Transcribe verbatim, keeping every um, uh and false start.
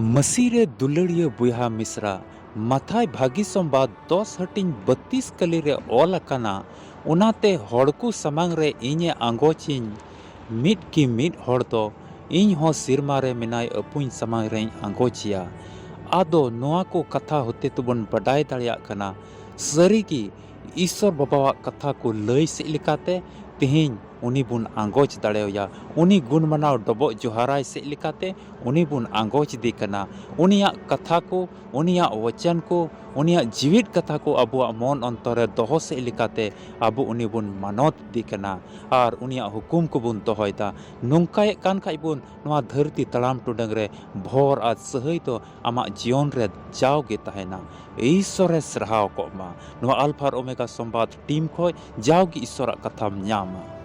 ᱢᱟᱹᱥᱤ ᱨᱮ ᱫᱩᱞᱟᱹᱲᱤᱭᱟᱹ ᱵᱚᱭᱦᱟ ᱢᱤᱥᱨᱟ, ᱢᱟᱛᱷᱟᱭ ᱵᱷᱟᱹᱜᱤ ᱥᱚᱢᱵᱟᱫ ᱫᱚᱥ ᱦᱟᱹᱴᱤᱧ ᱵᱟᱹᱛᱤᱥ ᱠᱟᱹᱞᱤ ᱨᱮ ᱚᱞ ᱟᱠᱟᱱᱟ, ᱚᱱᱟᱛᱮ ᱦᱚᱲ ᱠᱚ ᱥᱟᱢᱟᱝ ᱨᱮ ᱤᱧᱮ ᱟᱸᱜᱚᱪᱤᱧ, ᱢᱤᱫ ᱠᱤ ᱢᱤᱫ ᱦᱚᱲ ᱫᱚ ᱤᱧ ᱦᱚᱸ ᱥᱤᱨᱢᱟ ᱨᱮ ᱢᱮᱱᱟᱭ ᱟᱹᱯᱩᱧ ᱥᱟᱢᱟᱝ ᱨᱮᱧ ᱟᱸᱜᱚᱪᱮᱭᱟ᱾ ᱟᱫᱚ ᱱᱚᱣᱟ ᱠᱚ ᱠᱟᱛᱷᱟ ᱦᱚᱛᱮ ᱛᱮᱵᱚᱱ ᱵᱟᱰᱟᱭ ᱫᱟᱲᱮᱭᱟᱜ ᱠᱟᱱᱟ, ᱥᱟᱹᱨᱤᱜᱮ ᱤᱥᱥᱚᱨ ᱵᱟᱵᱟᱣᱟᱜ ᱠᱟᱛᱷᱟ ᱠᱚ ᱞᱟᱹᱭ ᱥᱮᱫ ᱞᱮᱠᱟᱛᱮ ᱛᱮᱦᱮᱧ ᱩᱱᱤ ᱵᱚᱱ ᱟᱸᱜᱚᱪ ᱫᱟᱲᱮᱣᱟᱭᱟ᱾ ᱩᱱᱤ ᱜᱩᱱ ᱢᱟᱱᱟᱣ ᱰᱚᱵᱚᱜ ᱡᱚᱦᱟᱨᱟᱭ ᱥᱮᱫ ᱞᱮᱠᱟᱛᱮ ᱩᱱᱤ ᱵᱚᱱ ᱟᱸᱜᱚᱪ ᱤᱫᱤ ᱠᱟᱱᱟ᱾ ᱩᱱᱤᱭᱟᱜ ᱠᱟᱛᱷᱟ ᱠᱚ, ᱩᱱᱤᱭᱟᱜ ᱣᱚᱪᱚᱱ ᱠᱚ, ᱩᱱᱤᱭᱟᱜ ᱡᱤᱣᱤᱫ ᱠᱟᱛᱷᱟ ᱠᱚ ᱟᱵᱚᱣᱟᱜ ᱢᱚᱱ ᱚᱱᱛᱚᱨ ᱨᱮ ᱫᱚᱦᱚ ᱥᱮᱫ ᱞᱮᱠᱟᱛᱮ ᱟᱵᱚ ᱩᱱᱤ ᱵᱚᱱ ᱢᱟᱱᱚᱛ ᱤᱫᱤ ᱠᱟᱱᱟ᱾ ᱟᱨ ᱩᱱᱤᱭᱟᱜ ᱦᱩᱠᱩᱢ ᱠᱚᱵᱚᱱ ᱫᱚᱦᱚᱭᱮᱫᱟ᱾ ᱱᱚᱝᱠᱟᱭᱮᱫ ᱠᱟᱱ ᱠᱷᱟᱡ ᱵᱚᱱ, ᱱᱚᱣᱟ ᱫᱷᱟᱹᱨᱛᱤ ᱛᱟᱲᱟᱢ ᱴᱩᱰᱟᱹᱝ ᱨᱮ ᱵᱷᱚᱨ ᱟᱨ ᱥᱟᱹᱦᱟᱹᱭ ᱫᱚ ᱟᱢᱟᱜ ᱡᱤᱭᱚᱱ ᱨᱮ ᱡᱟᱣᱜᱮ ᱛᱟᱦᱮᱱᱟ᱾ ᱤᱥᱥᱚᱨᱮ ᱥᱟᱨᱦᱟᱣ ᱠᱚᱜ ᱢᱟ᱾ ᱱᱚᱣᱟ ᱟᱞᱯᱷᱟ ᱟᱨ ᱳᱢᱮᱜᱟ ᱥᱚᱢᱵᱟᱫ ᱴᱤᱢ ᱠᱷᱚᱡ ᱡᱟᱣᱜᱮ ᱤᱥᱥᱚᱨᱟᱜ ᱠᱟᱛᱷᱟᱢ ᱧᱟᱢᱟ᱾